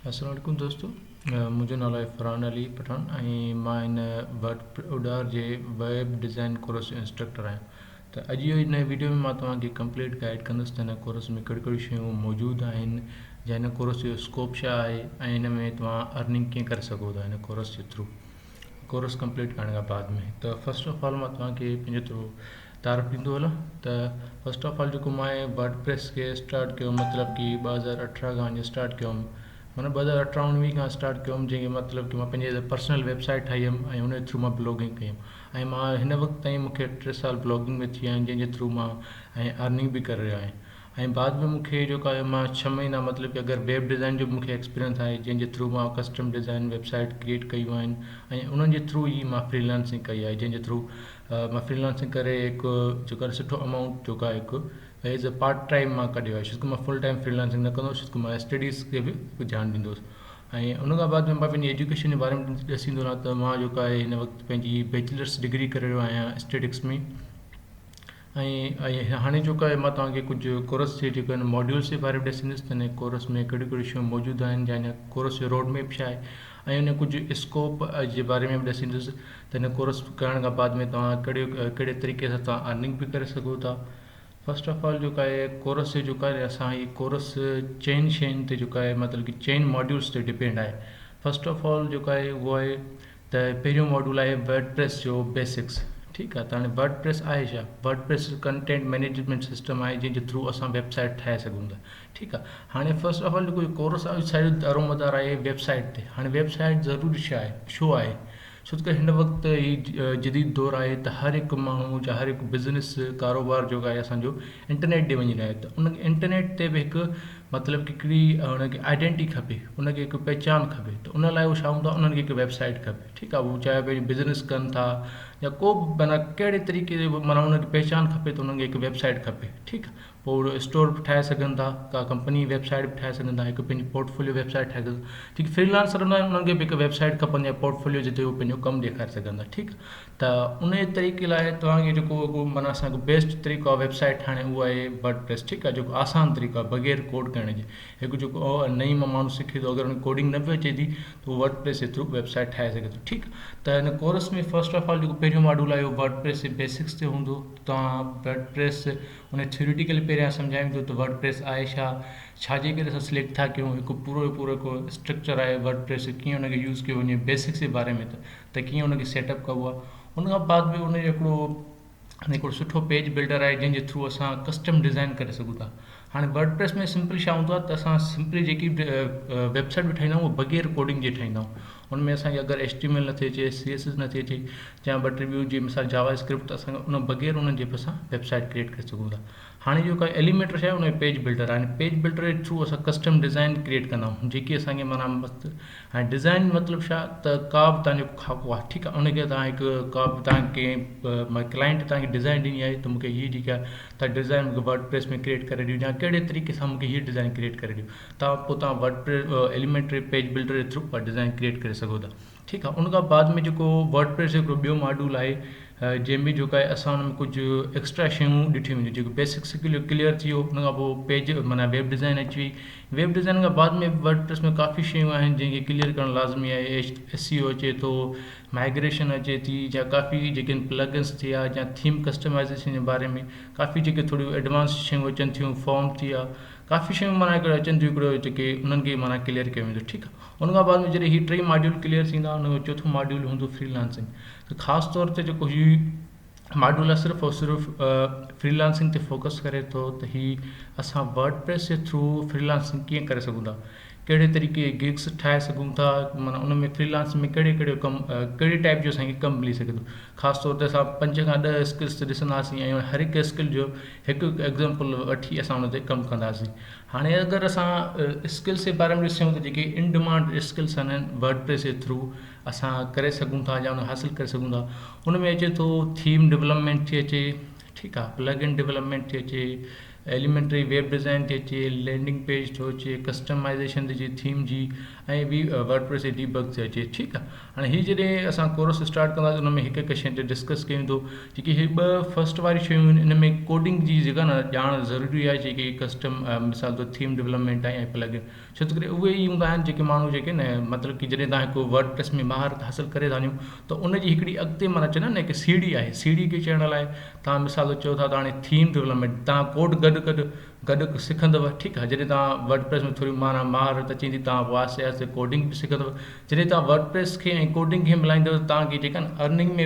السلام عليڪم دوستو منهنجو نالو آهي فرحان علي پٺاڻ ۽ مان هن ورڊ اڏار جي ويب ڊزائن ڪورس جو انسٽرڪٽر آهيان ته اڄ جو هن ويڊيو ۾ مان توهان کي ڪمپليٽ گائيڊ ڪندس ته هن ڪورس ۾ ڪهڙيون ڪهڙيون شيون موجود آهن يا هن ڪورس جو اسڪوپ ڇا آهي ۽ هن ۾ توهان ارننگ ڪيئن ڪري سگهو ٿا هن ڪورس جي ٿرو ڪورس ڪمپليٽ ڪرڻ کان بعد ۾ ته فرسٽ آف آل مان توهان کي پنهنجو ٿورو تعارف ڏيندو هلان ته فرسٽ آف آل جيڪو مان ورڊ پريس کي اسٽارٽ ڪيو مطلب ڪي 2018 کان وڃي اسٽارٽ ڪيم معنيٰ 2018 19 کان اسٽارٽ ڪيم جنهن کي مطلب ڪي مان پنهنجي پرسنل ويب سائيٽ ٺاهي هيم ۽ ان جي ٿرو مان بلاگنگ ڪئي هيم ۽ مان هن وقت تائين مون کي 3 سال بلاگنگ ۾ ٿي ويا آهن جنهن جي ٿرو مان ۽ ارننگ به ڪري رهيو آهيان ۽ بعد ۾ مون کي جيڪو آهي مان ڇهه مهينا مطلب ڪي اگر ويب ڊزائن جو به مون کي ايڪسپيرينس آهي جنهن جي ٿرو مان custom design web site create ڪيون آهن ۽ انهن جي ٿرو ئي مان فري لانسنگ ڪئي آهي جنهن جي ٿرو مان فري لانسنگ ڪري هڪ جيڪو آهي سٺو امائونٽ جيڪو آهي هڪ ايز اي پارٽ ٽائيم مان ڪڍيو آهي ڇو ڪي مان فل ٽائيم فري لانسنگ نه ڪندو هوس ڇو ڪي مان اسٽڊيز کي به ڌيان ڏيندو هوس ۽ ان کان بعد ۾ مان پنهنجي ايجوڪيشن جي باري ۾ ڏسيندو رهان ته مان جيڪو آهي هن وقت پنهنجي بيچلرس ڊگري ڪري رهيو آهيان اسٽيٽڪس ۾ ۽ هاڻي جيڪو آهي مان توهان کي ڪجهه ڪورس جي جيڪو آهن ماڊيولس جي باري ۾ ڏسندس ته هن ڪورس ۾ ڪهڙيون ڪهڙيون شيون موجود آهن يا هن ڪورس جو روڊ ميپ ڇا آهي ۽ ان ڪجهه اسڪوپ جي باري ۾ به ڏسندس ته هن ڪورس ڪرڻ کان بعد ۾ توهان ڪهڙي ڪهڙي طريقي سان توهان ارننگ به ڪري سگهو ٿا. فرسٽ آف آل جيڪو آهي ڪورس جو جيڪو آهي اسان هي ڪورس چئن شين تي جيڪو آهي مطلب ڪي چئن ماڊيولس تي ڊپينڊ آهي. فرسٽ آف آل جيڪو آهي اهو آهي ته پهريون ماڊيول آهي ورڊ پريس جو بيسڪس ٺيڪ آهي ته هاڻي ورڊ پريس آهي ڇا؟ Word press content management system آهي جنهن جي ٿرو اسان ويب سائيٽ ٺاهي سگهون ٿا ٺيڪ آهي هاڻي فرسٽ آف آل جيڪو ڪورس آهي سڄو دارومدار آهي ويب سائيٽ تي هاڻي ويب سائيٽ ضروري ڇا آهي ڇو آهي ڇو ته هن وقت هي جديد دور آهي ته هر هڪ ماڻهو يا هر هڪ بزنس ڪاروبار جيڪو آهي اسانجو انٽرنيٽ ڏي وڃي رهيو آهي ته ان انٽرنيٽ تي به هڪ مطلب ڪي هڪڙي ان کي آئيڊينٽي کپي ان کي هڪ پهچان کپي ته ان لاء هو ڇا هوندو آهي انهن کي هڪ ويب سائيٽ کپي ٺيڪ آهي هو چاهي پنهنجو بزنس ڪن ٿا يا ڪو به معنيٰ ڪهڙي طريقي جو به معنيٰ انهن کي پهچان کپي ته انهن کي هڪ ويب سائيٽ کپي ٺيڪ آهي پوء اهو اسٽور به ٺاهي سگهن ٿا ڪا ڪمپني ويب سائيٽ به ٺاهي سگهن ٿا هڪ پنهنجي پورٽ فوليو ويب سائيٽ ٺاهي سگهن ٿا جيڪي فري لانسر هوندا آهن انهن کي به هڪ ويب سائيٽ کپندي آهي پورٽ فوليو جتي هو پنهنجو ڪم ڏيکاري سگهن ٿا ٺيڪ آهي ته انهي طريقي لاء توهان کي جيڪو هڪ معنيٰ اسان کي بيسٽ طريقو آهي ويب سائيٽ ٺاهڻ جو اهو آهي ورڊ پريس ٺيڪ آهي جيڪو آسان طريقو آهي بغير ڪوڊ ڪرڻ جي هڪ جيڪو نئين مان ماڻهو سکي ٿو اگر ان کي ڪوڊنگ نه به اچي ٿي ته هو ورڊ پريس جي ٿرو ويب سائيٽ ٺاهي سگهي ٿو ٺيڪ ته هن ڪورس ۾ فرسٽ آف آل جيڪو پهريون ماڊيول آهي اهو ورڊ پريس جي بيسڪس تي هوندو توهان ورڊ پريس ان ٿيوريٽيڪل پهريان سمجهايون ٿو ته ورڊ پريس آهي ڇا ڇا جي ڪري اسان سليڪٽ ٿا ڪيون هڪ پورو جو پورو هڪ اسٽرڪچر آهي ورڊ پريس ڪيئن ان کي يوز ڪيو وڃي بيسڪس جي باري ۾ ته ته ڪيئن ان کي سيٽ اپ ڪبو آهي ان کان بعد به ان جو هڪڙو هڪڙو سٺو پيج بلڊر آهي جنهن جي ٿرو اسان ڪسٽم ڊزائن ڪري سگهون ٿا هاڻي ورڊ پريس ۾ سمپل ڇا هوندو آهي ته اسان سمپلي جيڪي به ويب سائيٽ به ٺاهيندا آهيون اهو بغير ڪوڊنگ جي ٺاهيندا آهيون ان ۾ اسانکي اگر ايڇ ٽي ايم ايل نٿي اچي سي ايس ايس نٿي اچي يا ٻه ٽي ٻيون جي مثال جاوا اسڪرپٽ ته اسان ان بغير انهن جي به اسان ويب سائيٽ ڪريئيٽ ڪري سگهون ٿا هاڻي جيڪو آهي ايليمينٽر ڇا آهي ان جو پيج بلڊر آهي پيج بلڊر جي ٿرو اسان ڪسٽم ڊزائن ڪريئيٽ ڪندا آهيون جيڪي اسان کي معنيٰ مست هاڻي ڊزائن مطلب ڇا ته ڪا به تنهنجو خاڪو آهي ٺيڪ آهي ان کي تان هڪ ڪا به تان ڪنهن ڪلائنٽ تان کي ڊزائن ڏني آهي ته مونکي هي جيڪا تان ڊزائن مونکي ورڊ پريس ۾ ڪريئيٽ ڪري ڏيو يا ڪهڙي طريقي سان مونکي هي ڊزائن ڪريئيٽ ڪري ڏيو تان پوء تان word press elementary page builder جي ٿرو اها ڊزائن ڪريئيٽ ڪري سگهو ٿا ٺيڪ آهي ان کان بعد ۾ جيڪو ورڊ پريس جو هڪڙو ٻيو ماڊيول آهي جنهن ۾ جيڪو آهي اسان ان ۾ ڪجهه ايڪسٽرا شيون ڏٺيون وينديون جيڪو بيسڪ سڪل ڪليئر ٿي ويو ان کان پوء پيج معنيٰ ويب ڊزائن اچي وئي ويب ڊزائن کان بعد ۾ ورڊ پريس ۾ ڪافي شيون آهن جنهن کي ڪليئر ڪرڻ لازمي آهي ايس سي او اچي ٿو مائگريشن اچي ٿي يا ڪافي جيڪي پلگنس ٿيا يا ٿيم ڪسٽمائزيشن جي باري ۾ ڪافي جيڪي ٿوريون ايڊوانس شيون اچن ٿيون فارم ٿي ويا ڪافي شيون معنيٰ هڪڙو اچن ٿيون هڪڙو جيڪي انهن کي معنيٰ ڪليئر ڪيو ويندو ٺيڪ آهي ان کان بعد ۾ جڏهن هي ٽئي ماڊيول ڪليئر ٿيندا ان کان چوٿون ماڊيول هوندو فري لانسنگ ته خاص طور تي جيڪو هي ماڊيول آهي صرف اور صرف فري لانسنگ تي فوڪس ڪري ٿو ته هي اسان ورڊ پريس جي ٿرو فري لانسنگ ڪيئن ڪري سگهون ٿا ڪهڙي طريقي جي گگس ٺاهي سگهون ٿا معنيٰ ان ۾ فري لانسنگ ۾ ڪهڙي ڪهڙي ڪم ڪهڙي ٽائپ جو اسانکي ڪم ملي سگهي ٿو خاص طور تي اسان پنج کان ڏهه اسڪلس تي ڏسنداسين ۽ هر هڪ اسڪل جو هڪ هڪ ايگزامپل وٺي اسان ان تي ڪم ڪنداسين هاڻي اگر اسان اسڪلس جي باري ۾ ڏسون ته جيڪي ان ڊمانڊ اسڪلس آهن ورڊ پريس جي ٿرو اسان ڪري سگهون ٿا يا ان حاصل ڪري سگهون ٿا ان ۾ اچي ٿو ٿيم ڊولپمينٽ ٿي اچي ٺيڪ آهي پلگ ان ڊولپمينٽ ٿي اچي ايليمينٽري ويب ڊزائن ٿي اچي، لينڊنگ پيج ٿو اچي، ڪسٽمائزيشن ٿي اچي ٿيم جي ۽ ٻي ورڊ پريس جي ڊي بگ ٿي اچي ٺيڪ آ. هاڻي هي جڏهن اسان ڪورس اسٽارٽ ڪنداسين ان ۾ هڪ هڪ شيء تي ڊسڪس ڪيون ٿو جيڪي هي ٻه فرسٽ واري شيون آهن ان ۾ ڪوڊنگ جي جيڪا نه ڄاڻ ضروري آهي جيڪي ڪسٽم مثال طور ٿيم ڊولپمينٽ آهي ۽ پلگ ان ڇو ته ڪري اهي ئي هوندا آهن جيڪي ماڻهو جيڪي نه مطلب ڪي جڏهن تان هڪ ورڊ پريس ۾ مهارت حاصل ڪري ٿا وڃو ته ان جي هڪڙي اڳتي معنيٰ چوندا آهن نه هڪ سيڙهي آهي سيڙهي کي چڙهڻ لاء تان مثال طور چئو ٿا ته هاڻي ٿيم ڊولپمينٽ تان ڪوڊ گڏ گڏ گڏ سکندؤ ٺيڪ آهي جڏهن توهان ورڊ پريس ۾ ٿوري معنيٰ مهارت اچي ويندي توهان پوء آهستي آهستي ڪوڊنگ به سکندؤ جڏهن توهان ورڊ پريس کي ۽ ڪوڊنگ کي ملائيندؤ ته توهان کي جيڪا نه ارننگ ۾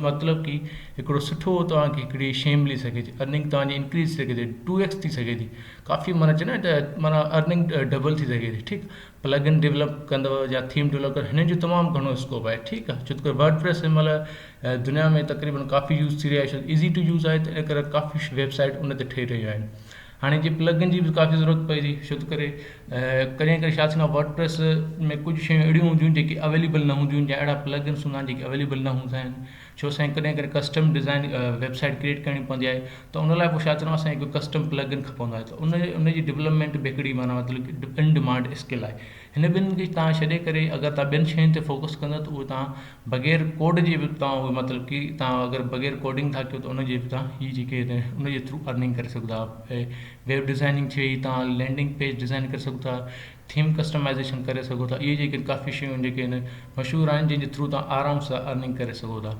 مطلب ڪي هڪڙو سٺو توهان کي هڪڙي شيء ملي سگهي ٿي ارننگ توهان جي انڪريز ٿي سگهي ٿي ٽو ايڪس ٿي سگهي ٿي ڪافي معنيٰ چوندا آهن ته معنيٰ ارننگ ڊبل ٿي سگهي ٿي ٺيڪ پلگ ان ڊولپ ڪندؤ يا ٿيم ڊولپ ڪندؤ هنن جو تمام گهڻو اسڪوپ آهي ٺيڪ آهي ڇو ته ورڊ پريس هن مهل دنيا ۾ تقريبن ڪافي يوز ٿي رهي آهي ڇو ته ايزي ٽو يوز آهي ته ان ڪري ڪافي ويب سائيٽ ان تي ٺهي رهيون آهن هاڻي جي پلگ ان جي به ڪافي ضرورت پئي ٿي ڇو ته ڪري ڪڏهن ڪڏهن ڇا ٿيندو آهي ورڊ پريس ۾ ڪجهه شيون اهڙيون هونديون آهن جيڪي اويليبل نه هونديون آهن يا اهڙا پلگ انس هوندا آهن جيڪي اويليبل نه هوندا آهن ڇو اسان کي ڪڏهن ڪڏهن custom design web site create ڪرڻي پوندي آهي ته ان لاء پوء ڇا ٿيندو آهي اسان کي هڪ ڪسٽم پلگ ان کپندو آهي ته ان ان جي ڊولپمينٽ به هڪڙي معنيٰ مطلب ان ڊمانڊ اسڪل آهي هن ٻن کي تان ڇڏي ڪري اگر تان ٻين شين تي فوڪس ڪندو ته اهو تان بغير ڪوڊ جي به تان اهو مطلب ڪي تان اگر بغير ڪوڊنگ ٿا ڪيو ته ان جي به تان هي جيڪي ان جي ٿرو ارننگ ڪري سگهو ٿا ويب ڊزائننگ ٿي وئي تان لينڊنگ پيج ڊزائن ڪري سگهو ٿا ٿيم ڪسٽمائزيشن ڪري سگهو ٿا اهي جيڪي ڪافي شيون جيڪي آهن مشهور آهن جن جي ٿرو توهان آرام سان ارننگ ڪري سگهو ٿا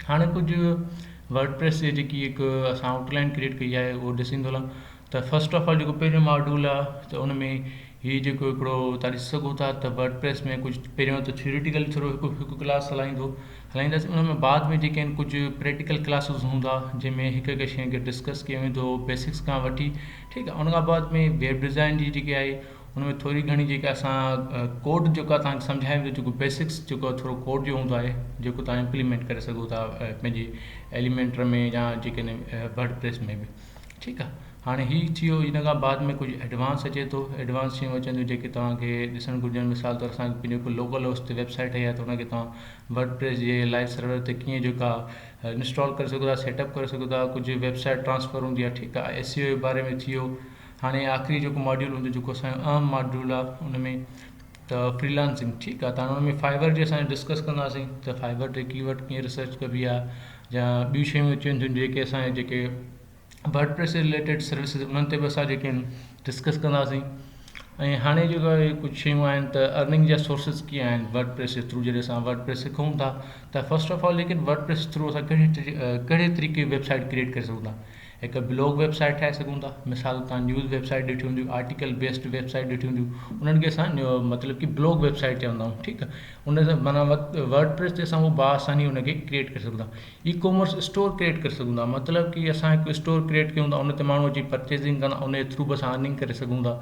هاڻي ڪجهه ورڊ پريس جي جيڪي هڪ اسان آئوٽ لائن ڪريئيٽ ڪئي آهي اهو ڏسيندو هلان ته فرسٽ آف آل جيڪو پهريون ماڊيول آهي ته ان ۾ هي جيڪو هڪڙو تان ڏسي سگهو ٿا ته ورڊ پريس ۾ ڪجهه پهريون ته ٿيوريٽيڪل ٿورو هڪ هڪ ڪلاس هلائيندو هلائينداسين ان ۾ بعد ۾ جيڪي آهن ڪجهه پريڪٽيڪل ڪلاسز هوندا جنهن ۾ هڪ هڪ شيء کي ڊسڪس ڪيو ويندو بيسڪس کان وٺي ٺيڪ آهي ان کان بعد ۾ ويب ڊزائن جي جيڪي آهي ان ۾ ٿوري گهڻي جيڪا اسان ڪوڊ جيڪو آهي توهان کي سمجهايو ويندو جيڪو بيسڪس جيڪو ٿورو ڪوڊ جو هوندو آهي جيڪو توهان امپليمينٽ ڪري سگهو ٿا پنهنجي ايليمينٽر ۾ يا جيڪڏهن ورڊ پريس ۾ به ٺيڪ آهي هاڻي هي ٿي ويو ان کان بعد ۾ ڪجهه ايڊوانس اچي ٿو ايڊوانس شيون اچن ٿيون جيڪي توهان کي ڏسڻ گهرجن مثال طور اسان پنهنجو هڪ لوڪل هوسٽ تي ويب سائيٽ ٺهي آهي ته ان کي توهان ورڊ پريس جي لائيو سرور تي ڪيئن جيڪا انسٽال ڪري سگهو ٿا سيٽ اپ ڪري سگهو ٿا ڪجهه ويب سائيٽ ٽرانسفر هوندي آهي ٺيڪ آهي ايس سي او جي باري ۾ ٿي ويو هاڻي آخري جيڪو ماڊيول هوندو جيڪو اسانجو اهم ماڊيول آهي ان ۾ ته فريلانسنگ ٺيڪ آهي ته هاڻي ان ۾ فائبر جي اسان ڊسڪس ڪنداسين ته فائبر تي ڪي ورڊ ڪيئن ريسرچ ڪبي آهي يا ٻيون شيون اچن ٿيون جيڪي اسانجي جيڪي ورڊ پريس جي رليٽيڊ سروسز انهن تي به اسان جيڪي آهن ڊسڪس ڪنداسين ۽ هاڻي جيڪو آهي ڪجهه شيون آهن ته ارننگ جا سورسز ڪيئن آهن ورڊ پريس جي ٿرو جڏهن اسان ورڊ پريس سکون ٿا ته فرسٽ آف آل جيڪي ورڊ پريس ٿرو اسان ڪهڙي ڪهڙي طريقي ويب سائيٽ ڪريئيٽ ڪري سگهون ٿا هڪ بلاگ ويب سائيٽ ٺاهي سگهون ٿا مثال تان نيوز ويب سائيٽ ڏٺي هونديون آرٽيڪل بيسڊ ويب سائيٽ ڏٺي هونديون انهن کي اسان مطلب ڪي بلاگ ويب سائيٽ چوندا آهيون ٺيڪ آهي ان سان معنيٰ ورڊ پريس تي اسان اهو باآساني ان کي ڪريئيٽ ڪري سگهون ٿا اي ڪامرس اسٽور ڪريئيٽ ڪري سگهون ٿا مطلب ڪي اسان هڪ اسٽور ڪريئيٽ ڪيون ٿا ان تي ماڻهو اچي پرچيزنگ ڪندا ان جي ٿرو به اسان ارننگ ڪري سگهون ٿا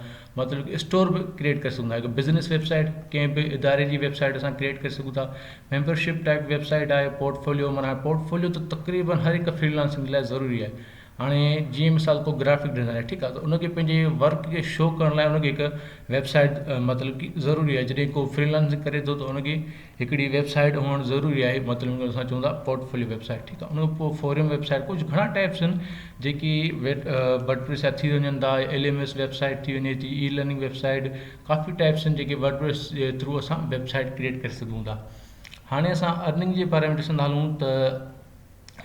مطلب ڪي اسٽور به ڪريئيٽ ڪري سگهون ٿا هڪ بزنس ويب سائيٽ ڪنهن به اداري جي ويب سائيٽ اسان ڪريئيٽ ڪري سگهون ٿا ميمبرشپ ٽائپ ويب سائيٽ آهي پورٽفوليو معنيٰ پورٽفوليو ته تقريبن هر هڪ فري لانسنگ لاء ضروري آهي هاڻي جيئن مثال ڪو گرافڪ ڊزائنر آهي ٺيڪ آهي ته ان کي پنهنجي ورڪ کي شو ڪرڻ لاء ان کي هڪ ويب سائيٽ مطلب ڪي ضروري آهي جڏهن ڪو فري لانسنگ ڪري ٿو ته ان کي هڪڙي ويب سائيٽ هئڻ ضروري آهي مطلب ان کي اسان چئون ٿا پورٽفوليو ويب سائيٽ ٺيڪ آهي ان کان پوء فورم ويب سائيٽ ڪجهه گهڻا ٽائپس آهن جيڪي ورڊ پريس جا ٿي وڃن ٿا L M S web site ٿي وڃي ٿي اي لرننگ ويب سائيٽ ڪافي ٽائپس آهن جيڪي ورڊ پريس جي ٿرو اسان ويب سائيٽ ڪريئيٽ ڪري سگهون ٿا هاڻي اسان ارننگ جي باري ۾ ڏسندا هلون ته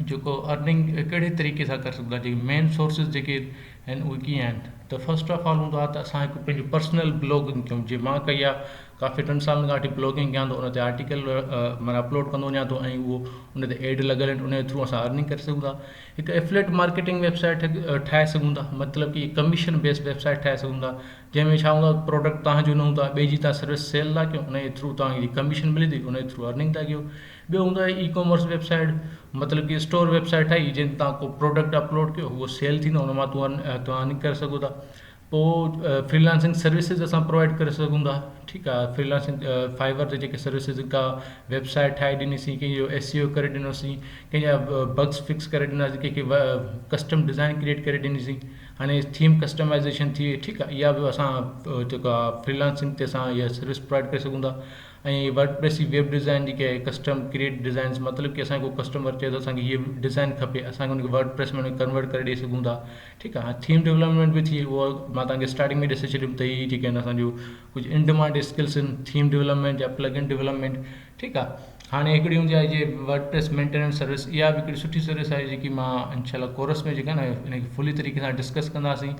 جيڪو ارننگ ڪهڙي طريقي سان ڪري سگهون ٿا جيڪي مين سورسز جيڪي آهن اهي ڪيئن آهن ته فرسٽ آف آل هوندو آهي ته اسان هڪ پنهنجو پرسنل بلاگنگ ڪيون جيئن مان ڪئي آهي ڪافي ٽن سالن کان وٺي بلاگنگ ڪيان ٿو ان تي آرٽيڪل معنيٰ اپلوڊ ڪندو وڃان ٿو ۽ اهو ان تي ايڊ لڳل آهن ان جي ٿرو اسان ارننگ ڪري سگهون ٿا هڪ افليٽ مارڪيٽنگ ويب سائيٽ ٺاهي سگهون ٿا مطلب ڪي ڪميشن بيس ويب سائيٽ ٺاهي سگهون ٿا جنهن ۾ ڇا هوندو آهي پروڊڪٽ توهان جو نه هوندو آهي ٻئي جي توهان سروس سيل ٿا ڪيو ان جي ٿرو توهان کي ڪميشن ملي ٿي ان جي ٿرو ارننگ ٿا ڪيو ٻيو هوندو آهي اي ڪامرس ويب سائيٽ مطلب ڪي اسٽور ويب سائيٽ ٺاهي جنهن تي توهان ڪو پروڊڪٽ اپلوڊ ڪيو اهو سيل ٿيندو ان مان توهان ارننگ ڪري سگهو ٿا پوء فري لانسنگ سروسز اسان پرووائيڊ ڪري سگهون ٿا ٺيڪ آ فري لانسنگ فائيور تي جيڪي سروسز ڪا ويب سائيٽ ٺاهي ڏنيسين ڪنهن جو ايس سي او ڪري ڏنوسين ڪنهن جا بگس فڪس ڪري ڏناسين ڪنهن کي ڪسٽم ڊزائن ڪريئيٽ ڪري ڏنيسين هاڻي ٿيم ڪسٽمائزيشن ٿي وئي ٺيڪ آ اها به اسان جيڪو آ فري لانسنگ تي اسان اها سروس پرووائيڊ ڪري سگهون ٿا ۽ ورڊ پريس جي ويب ڊزائن جيڪي آهي ڪسٽم ڪريئيٽ ڊزائنس مطلب ڪي اسان کي ڪو ڪسٽمر چئي ٿو اسان کي هيء ڊزائن کپي اسان کي ان کي ورڊ پريس ۾ ڪنورٽ ڪري ڏئي سگهون ٿا ٺيڪ آهي ٿيم ڊولپمينٽ به ٿي اهو مان توهان کي اسٽارٽنگ ۾ ڏسي ڇڏيم ته هي جيڪي آهن اسان جو ڪجهه ان ڊمانڊ اسڪلس آهن ٿيم ڊولپمينٽ يا پلگ ان ڊولپمينٽ ٺيڪ آهي هاڻي هڪڙي هوندي آهي جي ورڊ پريس مينٽيننس سروس اها به هڪڙي سٺي سروس آهي جيڪي مان انشاء الله ڪورس ۾ جيڪا آهي نه ان کي فلي طريقي سان ڊسڪس ڪنداسين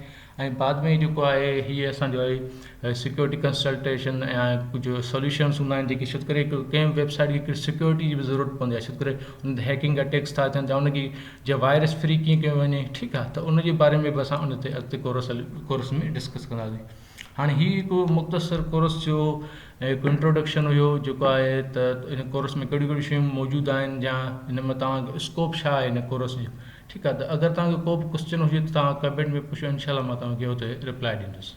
۽ بعد ۾ جيڪو آهي هي اسان جو آهي سيڪيورٽي ڪنسلٽيشن ۽ ڪجهه سوليوشنس هوندا آهن جيڪي ڇو ڪري ڪنهن ويب سائيٽ کي هڪڙي سيڪيورٽي جي به ضرورت پوندي آهي ڇو ڪري ان تي هيڪنگ اٽيڪس ٿا اچن يا ان کي جي وائرس فري ڪيئن ڪيو وڃي ٺيڪ آهي ته ان جي باري ۾ به اسان ان تي اڳتي ڪورس ڪورس ۾ ڊسڪس ڪنداسين هاڻي هي هڪ مختصر ڪورس جو هڪ انٽروڊڪشن هيو جيڪو آهي ته ان ڪورس ۾ ڪهڙيون ڪهڙيون شيون موجود آهن يا ان ۾ توهان کي اسڪوپ ڇا آهي ان ڪورس جو ٺيڪ آ ته اگر توهان کي ڪو به ڪوسچن هجي ته توهان ڪمينٽ ۾ پڇو انشاء الله مان توهان کي اتي رپلائي ڏيندس.